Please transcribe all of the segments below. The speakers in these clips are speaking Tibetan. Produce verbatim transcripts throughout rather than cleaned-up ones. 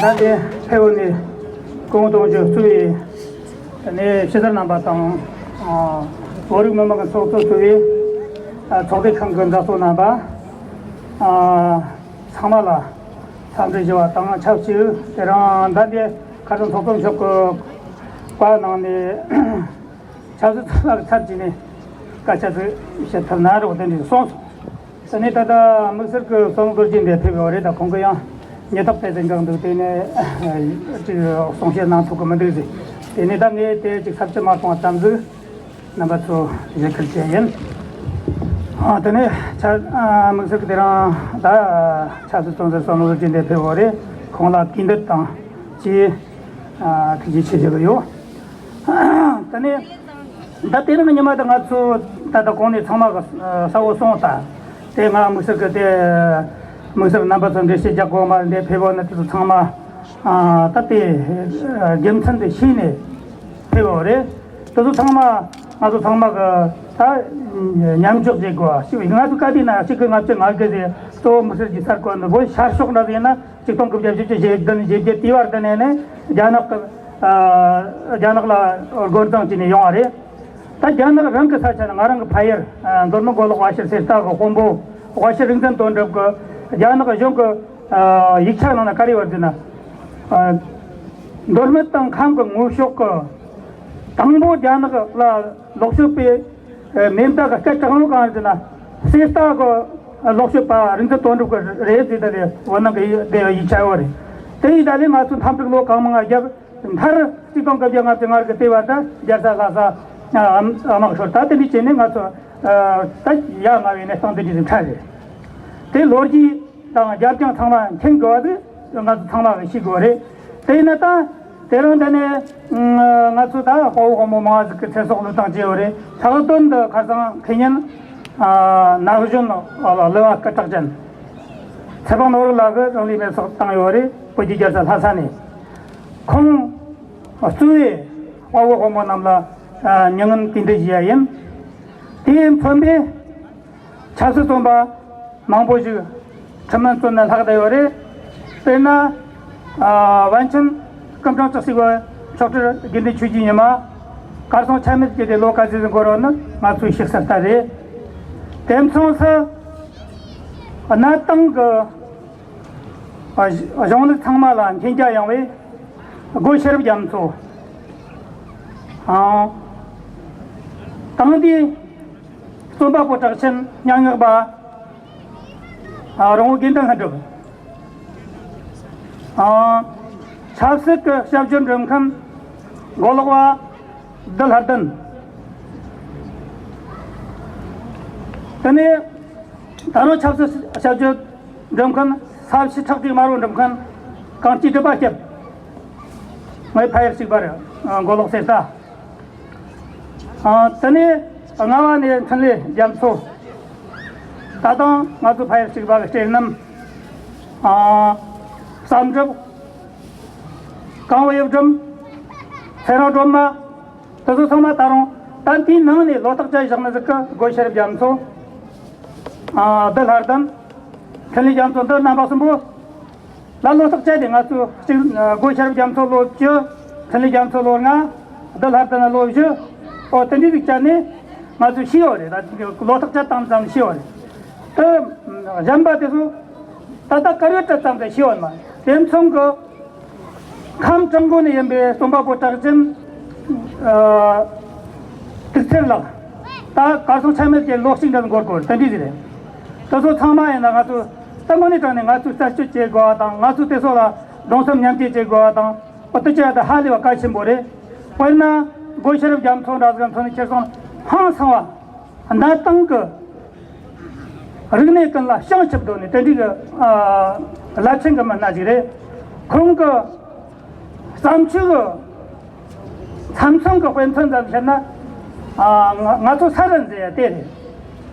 ད་ལྟའི་ཕེབས་ནས་སྐུ་ངོ་དོན་གཅོད་གཙོས་པའི་ནས་ཕྱི་དར་རྣམ་པ་དང་། ཨ། བོད་རིགས་མི་མང་གི་ཚོགས་གཙོ་གཙོས་པའི་ཨ་ཚོགས་སྡེ་ཁང་གི་མཛད་གཙོ་རྣམ་པ། ཨ། ཚང་མ་ལ་འཚམས་འདྲི་ཞུ་བ་དང་ཆབས་ཅིག་དེ་རིང་ད་ལྟའི་ཁ་སང་ཚོགས་གཙོ་མཆོག་གི་བཀའ་གནང་ནས་ཆབ་སྲིད་ཚང་མ་གི་ཚབ་བྱས་ནས་སྐད་ཆ་ཟིག་བཤད་ཐུབ་ན་རོགས་དེ་འདྲ་གསུངས་སོང་། དེ་ནས་ད་ལྟ་དམིགས་བསལ་གྱི་བསམ་བློ་རྒྱུན་ལྡན་ཕེབས་ཡོད་རེད། ད་ཁོང་གི་ཡང་ཉེ་ཐག་དེ་ཟིན་གང་འདུག་དེ་ནས་ཅིག་གསུང་བཤད་གནང་ཐུབ་ཀྱི་མི་འདུག་ཟེར། དེ་ནས་ད་ངས་དེ་ཅིག་ཚབས་ཆེ་མ་གཏོང་བ་ཙམ་ཟིག་རྣམ་པ་ཚོ་བཞེས་ཁུལ་བྱས་ཡིན། ཨ། དེ་ནས་ཆ་ཨ་དམིགས་བསལ་གྱི་དེ་རིང་ད་ཆབ་སྲིད་བཙོན་ཟུར་བསམ་བློ་རྒྱུན་ལྡན་ཕེབས་ཡོད་རེད། ཁོང་ལ་གུས་འདུད་དང་བཅས་ཨ་ཐུགས་རྗེ་ཆེ་ཞུ་གི་ཡོད། དེ་ནས་ད་དེ་རིང་ཉི་མ་དེ་ང་ཚོ་ད་ལྟ་གོང་ནས་ཚང་མ་གི་གསལ་བོ་སོང་། ད་དེ་ང་དམིགས་བསལ་གི་དེ་དམིགས་བསལ་རྣམ་པ་ཚོ་འགྲེལ་བཤད་རྒྱག་དགོས་མ་རེད། འདི་ཕེབས་པ་ནི་དེ་ཚོ་ཚང་མ་ཨ་ད་དེ་རྒྱུ་མཚན་དེ་ཤེས་ནས་ཕེབས་པ་རེད། དེ་ཚོ་ཚང་མ་ང་ཚོ་ཚང་མ་གི་ད་མཉམ་འཇོག་བྱེད་དགོས་ཞིག་ང་ཚོ་བཀའ་དེ་ན་གཅིག་གི་ལྔ་བཅུ་ང་དགུ་དེ་གཙོ་བོ་དམིགས་བསལ་གྱི་སར་གོ་ནི་བོད་ཤར་ཕྱོགས་འདྲ་ཡིན་ན། ཆིག་སྟོང་དགུ་བརྒྱ་བཞི་བཅུ་ཞེ་བདུན་ཞེ་བརྒྱད་དེ་བར་དུ་ནས་ནས་རྒྱ་ནག་གི་ཨ་རྒྱ་ནག་ལ་རྒོལ་རྡུང་བྱས་ནས་ཡོང་བ་རེད། ད་རྒྱ་ནག་རང་གི་ས་ཆ་ནས་ང་རང་གི་ཕ་ཡུལ་ཨ་མདོ་སྨད་མགོ་ལོག་དབའ་ཤར་གསེར་རྟ་གི་དཔོན་པོ་དབའ་ཤར་རིག་འཛིན་དོན་གྲུབ་ཀྱི་རྒྱ་ནག་གཞུང་གི་ཨ་ཡིག་ཆ་ནང་ན་ག་རེ་ཡོད་ཟེར་ན། ཨ་མདོ་སྨད་དང་ཁམས་ཀྱི་ངོ་ཕྱོགས་ཀྱི་དང་པོ་རྒྱ་ནག་ལ་ལོག་ཤོག་པའི་ཨ་མེ་མདའ་གི་སྐད་གྲགས་ལོ་གང་ཟེར་ན། གསེར་རྟ་གི་ལོག་ཤོག་པ་རིག་འཛིན་དོན་གྲུབ་ཀྱི་རེད་ཟེར། ད་དེ་བོད་ནང་གི་དེ་ཡིག་ཆ་ཡོད་རེད། དེ་ཡིན་ད་ལས་ང་ཚོ་འཐབ་འཁྲུག་ལོ་གང་མང་བརྒྱབ། མཐར་གཅིག་སྟོང་དགུ་བརྒྱ་ལྔ་བཅུ་ང་དགུ་དེ་བར་དུ་རྒྱལ་ས་ལྷ་ས་ཨ་དམག་ཤོར། ད་དེ་འདྲ་བྱས་ནས་ང་ཚོ་ཨ་ད་ཡ་ང་བའི་གནས་སྟངས་འདི་འདྲ་ཞིག་འཕྲད་རེད། དེ་ལོ་རྒྱུས་དང་རྒྱབ་ལྗོངས་ཚང་མ་མཁྱེན་དགོས་པ་དེ་ང་ཚོ་ཚང་མ་གིས་ཤེས་དགོས་རེད། དེ་ཡིན་ན་ད་དེ་རིང་འདི་ནས་ང་ཚོ་ད་དཔའ་བོ་དཔའ་མོ་མང་ཟིག་གི་ཚེ་སྲོག་བློས་བཏང་བྱས་ཡོད་རེད། ལྷག་དོན་དུ་ཁ་སང་ཁེ་ཉིན་ཨ་ན་གཞོན་གླུ་བ་སྐུ་དྲག་ཅན་ཚེ་དཔག་ནོར་བུ་ལགས་ཀྱིས་རང་ལུས་མེར་སྲེག་བཏང་ཡོད་རེད། བོད་ཀྱི་རྒྱལ་ས་ལྷ་ས་ནས། ཁོང་གཙོས་པའི་དཔའ་བོ་དཔའ་མོ་རྣམས་ལ་མྱ་ངན་གུས་འདུད་ཞུ་ཡ་ཡིན། དེས་མཚོན་པའི་ཆབ་སྲིད་བཙོན་པ་མང་པོ་ཞིག་ཁྲིམས་ལ་བཙོན་ནས་ལྷག་བསྡད་ཡོད་རེད། དཔེར་ན་ཨ་པཎ་ཆེན་སྐུ་ཕྲེང་བཅུ་གཅིག་པ་མཆོག་སྤྲུལ་དགེ་འདུན་ཆོས་ཀྱི་ཉི་མ་གར་སོང་ཆ་མེད་བྱས་ཏེ་ལོ་ག་ཚོད་ཅིག་འགོར་བ་ནི་ང་ཚོས་ཤེས་གསལ་ལྟར་རེད། དེ་མཚུངས་སུ་གནའ་དེང་གི་ཨ་གཞུང་ལུགས་ཚང་མ་ལ་མཁྱེན་རྒྱ་ཡངས་པའི་སྒོ་ཤེས་རབ་རྒྱ་མཚོ། ཨང་། དེང་དུས་རྩོམ་པ་པོ་གྲགས་ཅན་སྙན་ངག་པ་ཨ་རོང་བོ་དགེ་འདུན་ལྷུན་གྲུབ། ཨང་། ཆབ་སྲིད་ཀྱི་ཞབས་ཞུ་སྒྲུབ་མཁན་མགོ་ལོག་པ་བདུད་ལྷ་ལྡན། དེ་ནས་ད་རུང་ཆབ་སྲིད་ཞབས་ཞུ་སྒྲུབ་མཁན་ས་བྱི་ཁྲག་ཁྲིག་དམར་བོ་སྒྲུབ་མཁན་གངས་སྐྱིད་གྲུབ་པ་སྐྱབས། ངའི་ཕ་ཡུལ་གཅིག་པ་རེད། མགོ་ལོག་གསེར་རྟ། ཨ་དེ་ནས་རྔ་བ་ནས་འཕྲིན་ལས་རྒྱ་མཚོ། ད་དུང་ང་ཚོ་ཕ་ཡུལ་གཅིག་པ་གི་སྤྲེལ་རྣམ། ཨ་བསམ་གྲུབ། གངས་བུ་ཡབ་སྒྲོལ་མ། ཚེ་རིང་སྒྲོལ་མ། དེ་ཚོ་ཚང་མ་ད་རུང་ད་དེའི་ནང་ནས་ལོ་ཐག་བཅད་བཞག་ནི་ཟིག་གི་སྒོ་ཤེས་རབ་རྒྱ་མཚོ། ཨ་བདུད་ལྷ་ལྡན། འཕྲིན་ལས་རྒྱ་མཚོ། འདི་རྣམ་པ་གསུམ་པོ་ལ་ལོ་ཐག་བཅད་དེ་ང་ཚོས་གཅིག་སྒོ་ཤེས་རབ་རྒྱ་མཚོ་ལོ་བཅུ། འཕྲིན་ལས་རྒྱ་མཚོ་ལོ་ལྔ། བདུད་ལྷ་ལྡན་ལོ་བཞི། ཨོ་དེ་འདྲའི་ཟིག་བཅད་ནས་ང་ཚོས་ཤེས་ཡོད་རེད། ད་ལོ་ཐག་བཅད་སྟངས་ཙམ་ཤེས་ཡོད་རེད། དེ་གཞན་པ་དེ་ཚོ་ད་ལྟ་དཀར་ཡོལ་བྲིས་ཙམ་དུ་ཤེས་ཡོད་མ་རེད། དེ་མཚུངས་ཀྱི་ཁམས་བྲག་འགོ་ནས་ཡིན་པའི་རྩོམ་པ་པོ་གྲགས་ཅན། ཨ་ཐུགས་ཚེར་ལགས། ད་གར་སོང་ཆ་མེད་ཀྱི་ལོ་གཅིག་འདྲ་འགོར་གོ་རེད། དེ་འདྲ་ཟིག་རེད། དེ་ཚོ་ཚང་མ་ཡིན་ན་ང་ཚོ་ད་དངོས་གནས་དྲང་གནས་ང་ཚོས་རྩད་གཅོད་བྱེད་དགོས་པ་དང་། ང་ཚོས་དེ་ཚོ་ལ་གདུང་སེམས་མཉམ་སྐྱེད་བྱེད་དགོས་པ་དང་། འོ་དེ་བྱས་ད་ཧ་ལས་པ་གལ་ཆེན་པོ་རེད། དཔེར་ན་སྒོ་ཤེས་རབ་རྒྱ་མཚོ་འདྲ་ཟིག་མཚོན་ནས་ཁྱེར་སོང་། ཧང་སང་བ། གནའ་དེང་གི་རིག་གནས་ཀུན་ལ་བྱང་ཆུབ་འདོད་ནས་དེ་འདྲའི་གི་ཨ་རླབས་ཆེན་གྱི་མི་སྣ་ཞིག་རེད། ཁོང་གི་བརྩམས་ཆོས་ཀྱི་མཚམས་མཚམས་ཀྱི་དཔེ་མཚོན་ཙམ་བཤད་ན། ཨ་ང་ང་ཚོ་ས་རན་ཟེར་ཡ་དེ་རེད།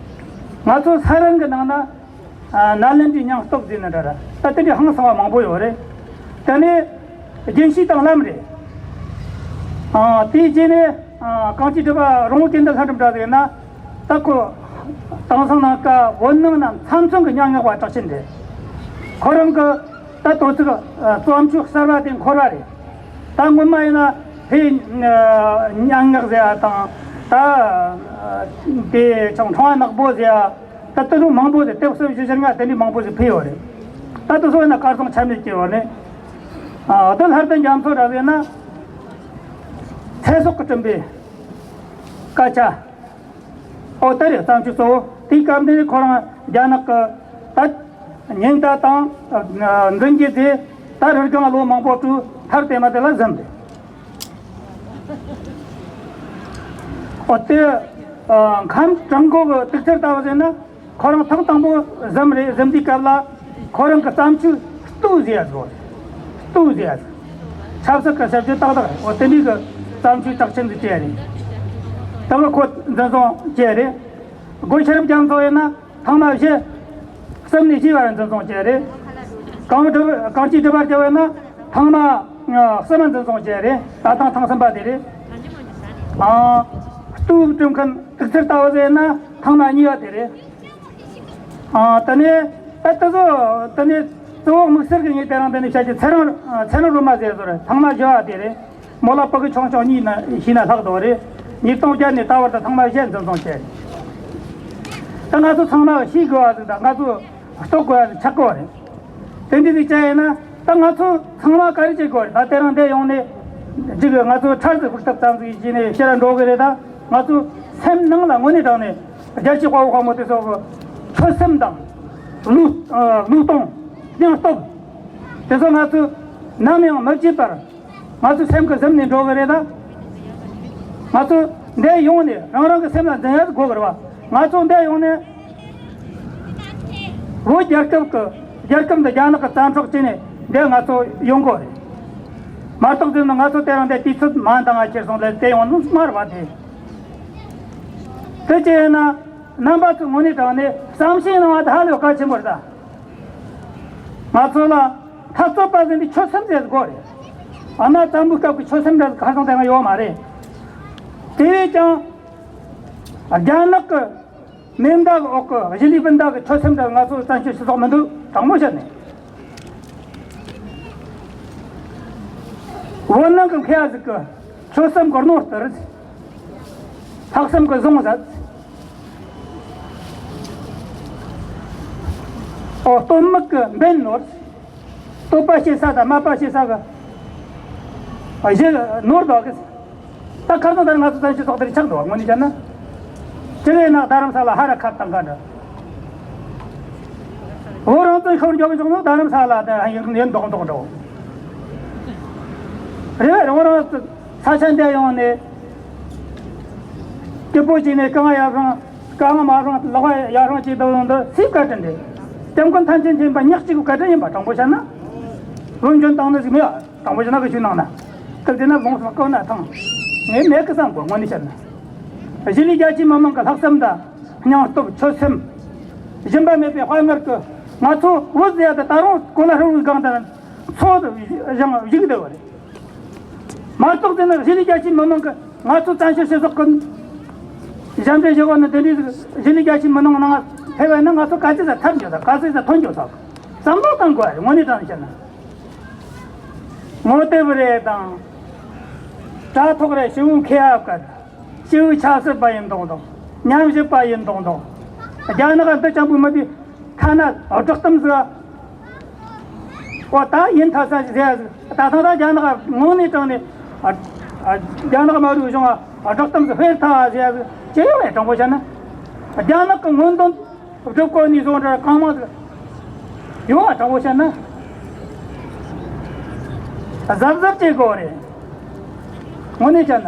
ང་ཚོ་ས་རན་གྱི་ནང་ན་ཨ་ནཱ་ལེནྡྲའི་སྙིང་སྟོབས་ཟེར་ན་འདྲ་ར། ད་དེ་འདྲའི་ཧང་སང་བ་མང་པོ་ཡོད་རེད། དེ་ནས་རྒྱུན་ཤེས་དང་ལམ་རེད། ཨ་དེའི་རྗེས་ནས་ཨ་གངས་སྐྱིད་གྲུབ་པ་རོང་བོ་དགེ་འདུན་ལྷུན་གྲུབ་འདྲ་ཟིག་ཡིན་ན། ད་ཁོ་དེང་སང་ནང་ཀ་བོད་ནང་ན་མཚམས་མཚམས་ཀྱི་སྙན་ངག་པ་གྲགས་ཅན་རེད། ཁོ་རང་གི་ ད་དོ་ཚིགས་རྩོམ་ཆོས་གསར་བ་དེ་འཁོར་བ་རེད། ད་སྔོན་མ་ཡིན་ན་ཕའི་སྙན་ངག་ཟེར་བ་དང་ད་དེ་ཅང་འཕྲེང་བ་ནག་པོ་ཟེར་བ་ད་དེ་ཚོ་མང་པོ་ཟེར་དེབ་གསུམ་བཞི་བཞི་ལྔ་དེ་འདྲའི་མང་པོ་ཟེར་ཕུལ་ཡོད་རེད། ད་དེ་ཚོ་ཡིན་ན་གར་སོང་ཆ་མེད་སྐྱེ་བ་ནི་ཨ་དེ་ལྷར་ལྡན་རྒྱ་མཚོ་ར་ཟེར་ན་ཚེ་སྲོག་གི་བསྐྲུན་པའི་སྐད་ཆ། ཨོ་དེ་རེད། བརྩམས་ཆོས་གཙོ་བོ་དེའི་སྐབས་འདི་ནི་ཁོ་རང་རྒྱ་ནག་གི་ད་ཉེན་བརྡ་དང་འཛིན་གྱི་རྗེས་ད་རི་སྒང་ལོ་མང་པོ་བྲོས་མཐར་དེ་མ་དེ་ལ་གཟིམས་ཏེ། ཨོ་དེ་ཁམས་བྲག་འགོ་གི་དུག་ཚེར་ལྟ་བུ་ཟེར་ན་ཁོ་རང་ཐེངས་དང་པོ་གཟིམས་རེད། གཟིམས་དུས་སྐབས་ལ་ཁོ་རང་གི་བརྩམས་ཆོས་སྟོད་ཟེར་ཡ་ཟིག་ཡོད་རེད། སྟོད་ཟེར་ཡ་ཟིག་ཆབ་སྲིད་ཀྱི་ཞབས་ཞུ་ཏག་ཏག་རེད། ཨོ་དེ་འདྲའི་གི་བརྩམས་ཆོས་གྲགས་ཆེན་ཟིག་བྱས་རེད། ད་གི་ཁོ་འཛིན་བཟུང་བྱས་རེད། སྒོ་ཤེས་རབ་རྒྱ་མཚོ་ཡིན་ན་ཐེངས་མ་བཞི། གསུམ་ནས་བཞི་བར་འཛིན་བཟུང་བྱས་རེད། གངས་སྐྱིད་གངས་སྐྱིད་སྒྲུབ་པར་བྱ་བས་ན་ཐེངས་མ་གསུམ་འཛིན་བཟུང་བྱས་རེད། ད་ཐེངས་ཐེངས་གསུམ་པ་དེ་རེད། ཨ་སྟོད་སྒྲུབ་མཁན་དུག་ཚེར་ལྟ་བུ་ཟེར་ན་ཐེངས་མ་གཉིས་པ་དེ་རེད། ཨ་དེ་ནས་ད་དེ་ཚོ་དེ་ནས་གཙོ་བོ་དམིགས་བསལ་གྱི་ངས་དེ་རིང་འདི་ནས་བཤད་རྒྱུ་ཚེ་རིང་ཚེ་རིང་སྒྲོལ་མ་ཟེར་བཟོ་རེད། ཐེངས་མ་བཞི་བ་དེ་རེད། མོ་ལ་ཕྲུ་གུ་ཆུང་ཆུང་གཉིས་ན་ཤི་ན་ལྷག་འདུག་རེད། ཉིས་སྟོང་བརྒྱད་ནས་ད་བར་དུ་ཚང་མ་བཤད་འཛིན་བཟུང་བྱས། ད་ང་ཚོ་ཚང་མ་ཤེས་དགོས་པ་ཟིག་དང་ང་ཚོ་རྟོགས་དགོས་པ་ཟིག་ཆགས་ཀྱི་ཡོད་རེད། དེ་འདྲ་ཟིག་བྱས་ཡིན་ན་ད་ང་ཚོ་ཚང་མ་ག་རེ་བྱེད་དགོས་རེད། ད་དེ་རིང་འདིར་ཡོང་ནས་འཇིག་ང་ཚོ་འཕྲལ་དུ་ཕུགས་ཐབས་ཙམ་ཟིག་བྱས་ནས་ཕྱིར་འགྲོ་གི་རེད། ད་ང་ཚོ་སེམས་ནང་ལ་དངོས་གནས་དྲང་ནས་རྒྱལ་གཅེས་དཔའ་བོ་དཔའ་མོ་དེ་ཚོ་གི་ཆོད་སེམས་དང་བློས་བློས་གཏོང་སྙིང་སྟོབས་དེ་ཚོ་ང་ཚོ་ནམ་ཡང་མི་བརྗེད་པར། ང་ཚོ་སེམས་ཀྱི་གཟིམ་ནས་འགྲོ་གི་རེད་ད། ང་ཚོ་འདིར་ཡོང་ནས་རང་རང་གི་སེམས་ལ་འཛིན་ཡག་དགོས་གི་རེད་བ། ང་ཚོ་འདིར་ཡོང་ནས་བོད་རྒྱལ་ཁབ་ཀྱི་རྒྱལ་ཁབ་འདི་རྒྱ་ནག་གི་བཙན་འཕྲོག་བྱས་ནས་འདིར་ང་ཚོ་ཡོང་དགོས་རེད། མ་གཏོགས་ཟེར་ན་ང་ཚོ་དེ་རིང་འདིར་དུས་ཚོད་མ་འདང་ང་ཁྱེར་སོང་ལས་དེ་ཡོང་ནི་མ་རེད་བ་དེ། དེ་ཅི་ཡིན་ན་རྣམ་པ་ཚོ་དངོས་གནས་དྲང་ནས་བསམ་ཤེས་གནང་བ་དེ་ཧ་ལས་པ་གལ་ཆེན་པོ་རེད་ད། ང་ཚོ་ལ་འཐབ་རྩོད་པ་ཟེར་འདི་ཆོད་སེམས་ཟེར་དགོས་རེད། ཨ་ན་བཙན་པོའི་སྐབས་ཀྱི་ཆོད་སེམས་འདྲ་ཁ་སང་དེ་སྔ་ཡོད་མ་རེད། དེ་བས་ཀྱང་རྒྱ་ནག་གི་མེ་མདའ་གི་འོག་གི་གཞི་ལུས་སྤུན་ཟླ་གི་ཆོད་སེམས་འདྲ་ང་ཚོ་བཙན་བྱོལ་སྤྱི་ཚོགས་མི་འདུག་དྲང་མོ་བཤད་ནས། བོད་ནང་གི་མཁས་པ་ཟིག་གི་ཆོད་སེམས་གི་རྣོ་ལྟར། ལྷག་བསམ་གི་བཟང་ཟད། ཨོ་གཏོར་མིག་གི་འབེན་ནོར། བསྟོད་པ་བྱེད་ས་དང་སྨད་པ་བྱེད་ས་གི་གཞི་ནོར་དོག་གི། ད་ཁ་སང་ད་ང་ཚོ་བཙན་བྱོལ་ཚོགས་སྡེར་ཆགས་འདུག་དངོས་གནས་བཤད་ན། ཅི་རེད་ན་རྡ་རམ་ས་ལ་ཧ་ར་ཁ་བཏང་ག་འདྲ། བོད་རང་བཙན་ཤོར་འཇོག་བྱུང་ནོ་རྡ་རམ་ས་ལ་ད་ཡིན་ཡིན་མདོག་མདོག་འདྲ། རེད་བས་རང་རང་ས་ཆ་འདི་ཡོང་ནས་སྐྱིད་པོ་བྱས་ནས་རྐང་ཡར་བསྲིངས་རྐང་མར་བསྲིངས་ལག་པ་ཡར་བསྲིངས་བྱས་འདུག་ཡོང་འདི་སུའི་བཀའ་དྲིན་རེད། སྐྱབས་མགོན་ཐམས་ཅད་མཁྱེན་པ་ཉག་གཅིག་གི་བཀའ་དྲིན་ཡིན་པ་དྲང་པོ་བཤད་ན། བོད་འཇོན་ཐང་ནི་ཟིག་མེད་པ། དང་པོ་ཞིག་ན་གི་ཆུ་ནང་ན། སྐབས་དེ་ན་ལོངས་སུ་བཀོད་ན་ཐང་། ངས་མེད་གི་བསམ་གོ་དངོས་གནས་བཤད་ན། གཞིས་ལུས་རྒྱ་ཆེའི་མི་མང་གི་ལྷག་བསམ་དང་སྙིང་སྟོབས་ཆོད་སེམས། ཞུམ་པ་མེད་པའི་དཔའ་ངར་གི་ང་ཚོ་བོད་ཟེར་ཡ་དེ་ད་རུང་གོ་ལ་ཧྲིལ་བོའི་སྒང་དུ་འཚོ་བཞེངས་བཞུགས་བསྡད་པ་རེད། མ་གཏོགས་དེ་ནི་གཞིས་ལུས་རྒྱ་ཆེའི་མི་མང་གི་ང་ཚོ་བཙན་བྱོལ་སྤྱི་ཚོགས་ཀྱི་ཞབས་འདྲེན་བཞེས་པ་ནི་དེ་འདྲའི་གཞིས་ལུས་རྒྱ་ཆེའི་མི་མང་ནང་ཕེབས་པ་ཡིན་ན་ང་ཚོ་ག་ཚོད་ཙམ་ཐར་འགྱོ་ས་ག་ཚོད་ཙམ་ཐོན་འགྱོ་ས་བསམ་བློ་གཏང་དགོས་རེད་དངོས་གནས་དྲང་བཤད་ན། ངོ་དེབ་རེ་དང་། དྲ་ཐོག་རེ་ཞི་བོའི་མཁས་པ་བཀའ། སྤྱི་བོའི་ཆབ་སྲིད་པ་ཡིན་མདོག་མདོག་ཉམས་ཞིབ་པ་ཡིན་མདོག་མདོག་རྒྱ་ནག་འདི་ཅང་པོའི་མི་དེ་ཐ་ན་བསྒྲགས་གཏམ་ཟིག་ཨོ་ད་ཡིན་ཐ་ས་ཟེར་ཟིག་ད་ཐང་ད་རྒྱ་ནག་དངོས་གནས་དྲང་ནས་རྒྱ་ནག་མ་རུ་གཞུང་བསྒྲགས་གཏམ་ཟིག་ཧེར་ཐ་ཟེར་ཟིག་ཅི་ཡོད་རེད་དྲང་པོ་བཤད་ན། རྒྱ་ནག་གི་སྔོན་འདོན། སྒྲུབ་དགོས་ནི་བཟོ་འདྲ་གང་མང་ཟིག་ཡོང་བ་དྲང་པོ་བཤད་ན། གཟབ་གཟབ་བྱེད་དགོས་རེད། དངོས་གནས་བཤད་ན།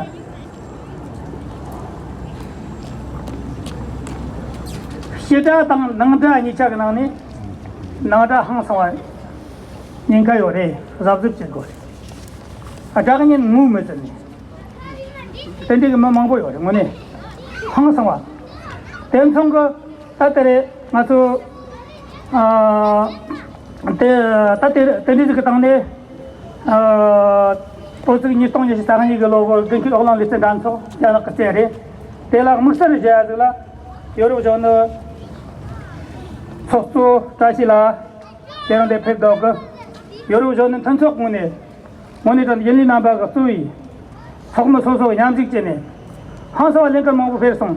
ཕྱི་དགྲ་དང་ནང་དགྲ་གཉིས་ཆ་གི་ནང་ནས་ནང་དགྲ་ཧང་སང་བ་ཉེན་ཁ་ཡོད་རེད། གཟབ་གཟབ་བྱེད་དགོས་རེད། དགྲ་གཉེན་ངོ་མི་ཟིན་ནས། དེ་འདྲའི་གི་མི་མང་པོ་ཡོད་རེད་དངོས་གནས། ཧང་སང་བ། དེ་མཚུངས་གི་ད་དེ་རེད་ང་ཚོ། ཨ། དེ་ད་དེ་དེ་འདྲའི་གི་སྟེང་ནས། ཨ། ཨོ་ཙི་ཉིས་སྟོང་ཉི་ཤུ་རྩ་གཉིས་གི་ལོ་བོད་དགུན་ཁའི་ཨོ་གླིང་ལེ་ཚན་འགྲན་ཚོགས་རྒྱ་ནག་གི་རྩེད་རེད། དེ་ལ་དམིགས་བསལ་བྱས་ཡ་ཟིག་ལ་ཡོ་རོབ་གཞུང་ནི་ཚོགས་གཙོ་བཀྲ་ཤིས་ལགས་དེ་རིང་འདིར་ཕེབས་འདུག་གི་ཡོ་རོབ་གཞོན་ནུ་མཐུན་ཚོགས་ངོས་ནས་དངོས་གནས་དྲང་གདིང་ལས་རྣམ་པ་གི་གཙོས་པའི་ཚོགས་མི་སོ་སོ་མཉམ་ཞུགས་བྱས་ནས་ཧང་སང་བ་ལས་འགུལ་མང་པོ་སྤེལ་སོང་།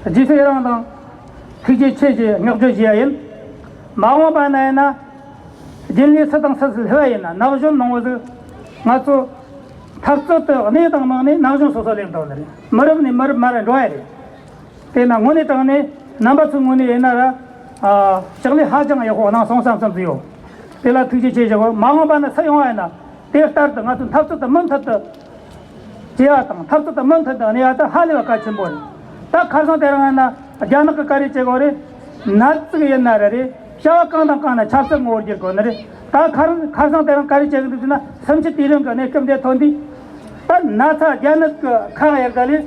རྗེས་སུ་ཡི་རང་དང་ཐུགས་རྗེ་ཆེ་ཞེས་བསྔགས་བརྗོད་ཞུ་ཡ་ཡིན། མ་འོངས་པ་ན་ཡིན་ན་རྒྱུན་ལས་སུ་དང་སུ་སླེབས་པ་ཡིན་ན་ན་གཞོན་མང་བོ་ཟིག་ང་ཚོ་འཐབ་རྩོད་དུ་གནས་དང་མང་ནས་ན་གཞོན་སོ་སོ་སླེབས་དང་ནི་རེད། མི་རབས་ནས་མི་རབས་མར་འགྲོ་ཡ་རེད། དེས་ན་དངོས་གནས་དྲང་གནས་རྣམ་པ་ཚོའི་ངོས་ནས་ཡིན་ན་ར། ཨ། ཕྱག་ལས་ཧ་ཅང་ཡག་པོ་གནང་སོང་བསམ་བསམ་དུ་ཡོད། དེ་ལ་ཐུགས་རྗེ་ཆེ་ཞུ་དགོས། མ་འོངས་པ་ན་སུ་ཡོང་བ་ཡིན་ན་དེ་ལྟར་དུ་ང་ཚོ་འཐབ་རྩོད་དུ་མུ་མཐུད་དུ་བྱེད་ཡ་དང་འཐབ་རྩོད་དུ་མུ་མཐུད་དུ་གནས་ཡ་དེ་ཧ་ལས་པ་གལ་ཆེན་པོ་རེད། ད་ཁ་སང་དེ་རིང་ཡིན་ན་རྒྱ་ནག་གི་ག་རེ་བྱེད་དགོས་རེད། ནད་ཙིག་ཡིན་ན་ར་རེད། བྱ་བ་གང་དང་གང་ན་ཆབ་སྲིད་ངོ་བོར་བསྒྱུར་དགོས་ནི་རེད། ད་ཁ་རང་ཁ་སང་དེ་རིང་ག་རེ་བྱེད་གི་འདུག་ཟེར་ན་སུམ་ཅུ་དུས་རིམ་གི་གནས་སྐབས་འདི་ཐོན་དུས། ད་ན་ཚ་རྒྱ་ནག་གི་ཁ་ཡར་ད་ལས་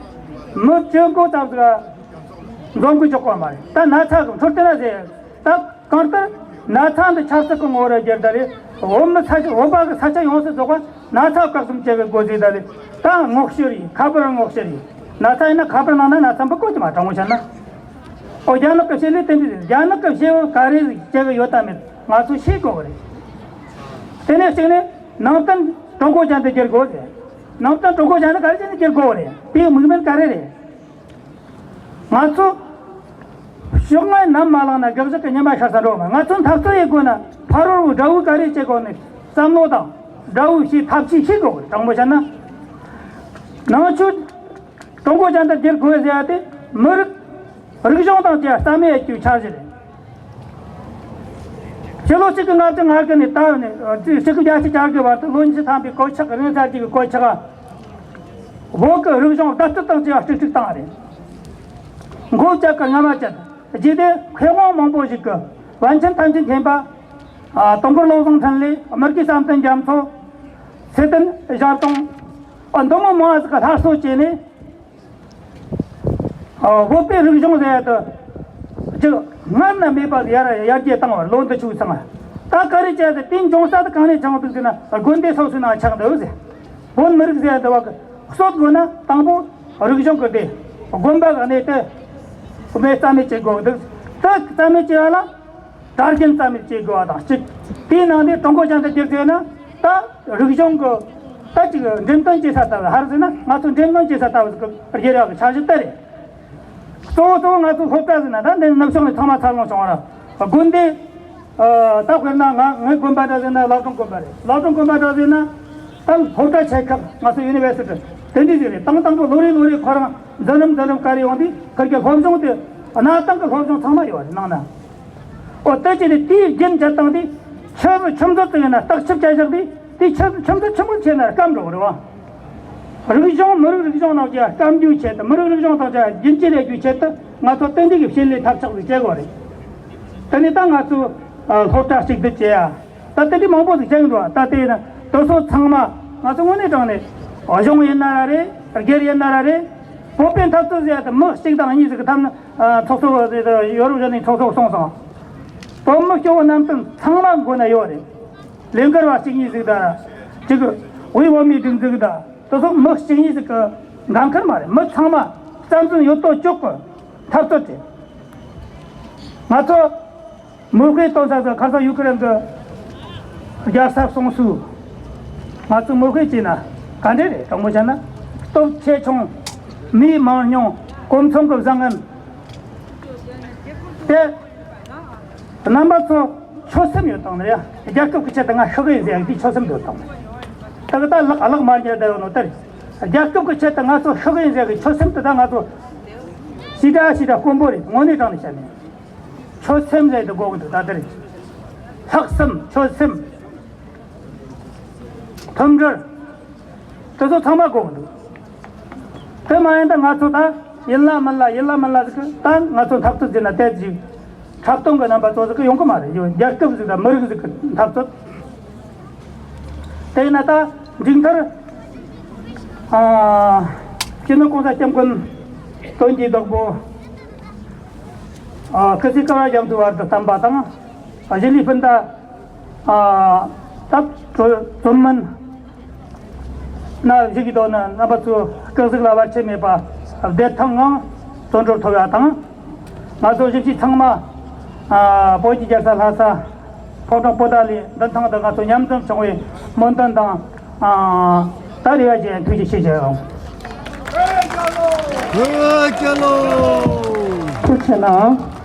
མི་བཅུ་དགུ་ཙམ་ཟིག་འཛོམས་གི་འཇོག་གོ་མ་རེད། ད་ན་ཚ་གི་འཕྲོད་བསྟེན་ལ་ཟེར། ད་གང་ལྟར་ན་ཚ་འདི་ཆབ་སྲིད་གི་ངོ་བོར་བསྒྱུར་ད་ལས་བོད་མི་ས་ཆ་བོད་པ་གི་ས་ཆ་ཡོངས་སུ་རྫོགས་པ་ན་ཚ་བཀག་སྡོམ་བྱེད་གི་དགོས་ཟེར་ད་ལས་ད་སྔོག་བཤེར་ཡིན། ཁ་པར་སྔོག་བཤེར་ཡིན། ན་ཚ་ཡིན་ན་ཁ་པར་ནང་ན་ན་ཚ་འབུད་དགོས་ཀྱི་མ། དྲང་མོ་བཤད་ན། ཨོ་རྒྱ་ནག་གི་བྱེད་ལས་དེ་འདྲ་རེད། རྒྱ་ནག་གི་བྱེད་པོ་ག་རེ་བྱེད་གི་ཡོད་དམ་མེད་ང་ཚོས་ཤེས་དགོས་གི་རེད། དེ་ནས་གཅིག་ནས་ནང་བསྟན་ཀྲུང་གོ་ཅན་དུ་བསྒྱུར་དགོས་ཟེར། ནང་བསྟན་ཀྲུང་གོ་ཅན་དུ་ག་རེ་བྱས་ནས་བསྒྱུར་དགོས་གི་རེད། དེའི་དམིགས་འབེན་ག་རེ་རེད། ང་ཚོ་ཕྱོགས་སྔ་ནམ་མ་ལངས་ན་དགག་བཞག་གི་ཉི་མ་ཤར་ས་འགྲོ་མ། ང་ཚོ་འཐབ་རྩོད་ཡེད་དགོས་ན་ཕ་རོལ་པོ་དགྲ་བོས་ག་རེ་བྱེད་དགོས་ནས་བསམ་བློ་དང་དགྲ་བོས་བྱེད་ཐབས་ཤེས་ཤེས་དགོས་གི་རེད། དྲང་པོ་བཤད་ན། ནང་ཆོས་ཀྲུང་གོ་ཅན་དུ་བསྒྱུར་དགོས་ཟེར་ཡ་དེ་མི་རིགས་རིག་གཞུང་དང་བཅས་རྩ་མེད་བཅོས་འཆར་གཞི་རེད། ཕྱི་ལོ་གཅིག་དགུ་ལྔ་བཅུ་ང་དགུ་ནས་ད་ནས་གཅིག་དགུ་བརྒྱད་ཅུ་གྱ་དགུ་བར་དུ་ལོ་ཉི་ཤུ་ཐམ་པའི་གོད་ཆག་རིང་ཚར་གཅིག་གི་གོད་ཆག་བོད་ཀྱི་རིག་གཞུང་བརྡ་སྤྲོད་དང་བཅས་པ་ཀྲིག་ཀྲིག་བཏང་བ་རེད། མགོ་བཅད་ཀྱི་རྔ་མ་བཅད། རྗེས་དེ་མཁས་དབང་མང་པོ་ཞིག་གིས་པཎ་ཆེན་ཐམས་ཅད་མཁྱེན་པ། ཨ། དུང་དཀར་བློ་བཟང་འཕྲིན་ལས། སྨྲ་བརྗོད་བསམ་གཏན་རྒྱ་མཚོ། ཚེ་བརྟན་ཞལ་གདོང་། ཨ། འདི་མོ་མང་ཟིག་གིས་སླར་གསོ་བྱས་ནས། ཨ། བོད་པའི་རིག་གཞུང་ཟེར་ཡ་དེ་ཅིག་སྔར་ན་མེད་པ་ཡར་ཡར་རྒྱས་བཏང་བ། ལོ་འདི་ཆུ་ཚང་བ། ད་ག་རེ་བྱས་ཏེ་དེ་འབྱུང་ས་དེ་གང་ནས་ཆགས་འདུག་ཟེར་ན་དགོན་སྡེ་སོ་སོའི་ནང་ཆགས་འདུག་ཟེར། བོད་མི་རིགས་ཟེར་ཡ་འདི་བ་གི་གསོ་དགོས་ན་དང་པོ་རིག་གཞུང་གི་སྡེ་དགོན་པ་གི་གནས་དེ་མེད་རྩ་མེད་བྱེད་དགོས་འདུག་དེ་རྩ་མེད་བྱེད་ཡ་ལ། གྲྭ་རྒྱུན་རྩ་མེད་བྱེད་དགོས་པ་དང་གཅིག་དེའི་ནང་ནས་ཀྲུང་གོ་ཅན་དུ་བསྒྱུར་ཟེར་ན། ད་རིག་གཞུང་གི་ད་ཅིག་འགྲེམས་སྟོན་བྱེད་ས་ལྟ་བུ། ཧར་ཟེར་ན་ང་ཚོ་འགྲེམས་སྟོན་བྱེད་ས་ལྟ་བུ་ཟིག་གི་སྒེར་ཡག་གི་འཆར་གཞི་དེ་རེད། གཙོ་བོ་གཙོ་བོ་ང་ཚོ་སློབ་གྲྭ་ཟེར་ན་ད་འདི་ནུབ་ཕྱོགས་ནས་ཚང་མ་འཚར་ལོངས་བྱུང་བ་ར། དགོན་སྡེ། ཨ། ད་དཔེར་ན་ང་ངའི་དགོན་པ་འདྲ་ཟེར་ན་བླ་བྲང་དགོན་པ་རེད། བླ་བྲང་དགོན་པ་འདྲ་ཟེར་ན་ད་སློབ་གྲྭ་ཆེ་ཁག་ང་ཚོ་ཡུ་ནི་ཝར་སི་ཊི་དེ་འདྲ་ཟིག་རེད། དང་དང་པོ་ལོ་རེ་ལོ་རེ་ཁོ་རང་འཛིན་རིམ་འཛིན་རིམ་ག་རེ་ཡོང་དུས་ཁིར་གི་སློབ་སྦྱོང་དེ་གནའ་དེང་གི་སློབ་སྦྱོང་ཚང་མ་ཡོད་རེད་ནང་ན། ཨོ་དེ་བྱས་ཏེ་དེའི་རྒྱུན་འཇགས་སྟངས་དེ་ཆུ་ཚོད་ཆུ་ཚོད་དུ་ཡིན་ན་བརྟག་ཞིབ་བྱས་བཞག་དུས་དེ་ཆུ་ཚོད་ཆུ་ཚོད་ཆི་མོ་ཆེ་ན་སྐམ་འགྲོ་གི་རེད་བ། རིག་གཞུང་མི་རིགས་རིག་གཞུང་རྣམས་ཀྱི་སྐམ་རྒྱུའི་ཆེད་དུ། མི་རིགས་རིག་གཞུང་དང་བཅས་རྒྱུན་གཅིག་རེད་རྒྱུའི་ཆེད་དུ་ང་ཚོ་ཏན་ཏིག་གི་བྱེད་ལས་ཐབས་ཆག་ཟིག་བྱེད་དགོས་རེད། དེ་ནས་ད་ང་ཚོ་ཨ་སློབ་གྲྭ་གཅིག་སྡུད་བྱེད་ཡ། ད་དེ་འདྲའི་མང་པོ་ཟིག་བྱེད་ཀྱི་འདུག་ད་དེ་ཡིན་ན་དེ་ཚོ་ཚང་མ་ང་ཚོ་དངོས་གནས་དྲང་ནས་གཞུང་ཡིན་ན་ར་རེད། སྒེར་ཡིན་ན་ར་རེད། བོད་པའི་འཐབ་རྩོད་ཟེར་ཡ་དེ་མི་གཅིག་དང་གཉིས་ཟིག་གི་ཐབས་ནི། ཨ། ཚོགས་གཙོ་ཡོ་རོབ་གཞོན་ནུའི་ཚོགས་གཙོ་གསུངས་སོང་། བོད་མི་སྐྱོ་བོ་རྣམས་དོན་ཚང་མ་མགོ་ན་ཡོད་རེད། ལས་འགུལ་བ་གཅིག་གཉིས་ཟིག་དང་། གཅིག་དབུས་བོད་མིའི་སྒྲིག་འཛུགས་དང་དེ་ཚོ་མི་གཅིག་གཉིས་ཟིག་གི་འགན་ཁུར་མ་རེད། མི་ཚང་མ་རྩ་འཛིན་ཡོད་དོ་ཅོག་གི་འཐབ་རྩོད་རེད། ང་ཚོ་མོས་དཔེ་སྟོན་ས་ཚོ་ཁ་སང་ཡུ་ཀེ་རེན་གྱི་རྒྱལ་ས་སུང་སུའུ། ང་ཚོ་མོས་དཔེ་བྱས་ན་ག་འདྲ་རེད། དྲང་པོ་བཤད་ན་སྟོབས་ཆེ་ཆུང་། མི་མང་ཉུང་། གོམ་ཚང་གི་བཟང་ངན། དེ་རྣམ་པ་ཚོ་ཆོད་སེམས་ཡོད་དང་རེད། རྒྱལ་ཁབ་ཀྱི་ཆེད་དུ་ང་ཤི་གི་ཡིན་ཟེར་ཡག་དེ་ཆོད་སེམས་ཡོད་དང་། ད་གི་ད་ལག་ལག་མ་རྒྱག་བསྡད་ཡོད་ནོ་དེ་རེད། རྒྱལ་ཁབ་ཀྱི་ཆེད་དུ་ང་ཚོ་ཤི་གི་ཡིན་ཟེར་ཡག་གི་ཆོད་སེམས་དེ་ད་ང་ཚོ་ཞེ་དྲག་ཞེ་དྲག་དཀོན་པོ་རེད། དངོས་གནས་དྲང་ནས་བཤད་ནས། ཆོད་སེམས་ཟེར་དེ་དགོས་ཀྱི་འདུག་ད་དེ་རེད། ལྷག་བསམ། ཆོད་སེམས། མཐུན་སྒྲིལ། དེ་ཚོ་ཚང་མ་དགོས་ཀྱི་འདུག་དེ་མ་ཡིན་ད་ང་ཚོ་ད་ཡིན་ལ་མིན་ལ་ཡིན་ལ་མིན་ལ་ཟིག་གི་ད་ང་ཚོ་འཐབ་རྩོད་ཟེར་ན་དེ་ཅིག་འཁྲབ་སྟོན་གྱི་རྣམ་པ་ཚོ་ཟིག་གི་ཡོང་གི་མ་རེད། ཡོད་རྒྱལ་ཁབ་ཟིག་དང་མི་རིགས་ཟིག་གི་འཐབ་རྩོད། དེ་ཡིན་ན་ད་མཇུག་མཐར། ཨ། སྤྱི་ནོར་༸གོང་ས་༸སྐྱབས་མགོན་དོན་གྱི་བདག་པོ། ཨ། སྐུ་ཚེ་བསྐལ་བ་རྒྱ་མཚོའི་བར་དུ་བརྟན་པ་དང་། གཞིས་ལུས་སྤུན་ཟླ། ཨ། ད་བཙུན་མིན་ན་བཞུགས་ཀྱི་འདུག་ན་རྣམ་པ་ཚོས་སྐུ་གཟུགས་ལ་བར་ཆད་མེད་པ་བདེ་ཐང་ངང་བརྩོན་འགྲུས་ཐོབ་ཡ་དང་། ང་ཚོ་གཞིས་བྱེས་ཚང་མ། ཨ། བོད་ཀྱི་རྒྱལ་ས་ལྷ་ས་ ཕོ་བྲང་པོ་ཏཱ་ལའི་མདུན་ཐང་དུ་ང་ཚོ་མཉམ་འཛོམས་བྱུང་བའི་སྨོན་འདུན་དང་། ཨ། ད་རེ་བ་ཅན་ཐུགས་རྗེ་ཆེ་ཞུ་ཡོང་། བོད་རྒྱལ་ལོ། ཐུགས་རྗེ་གནང་།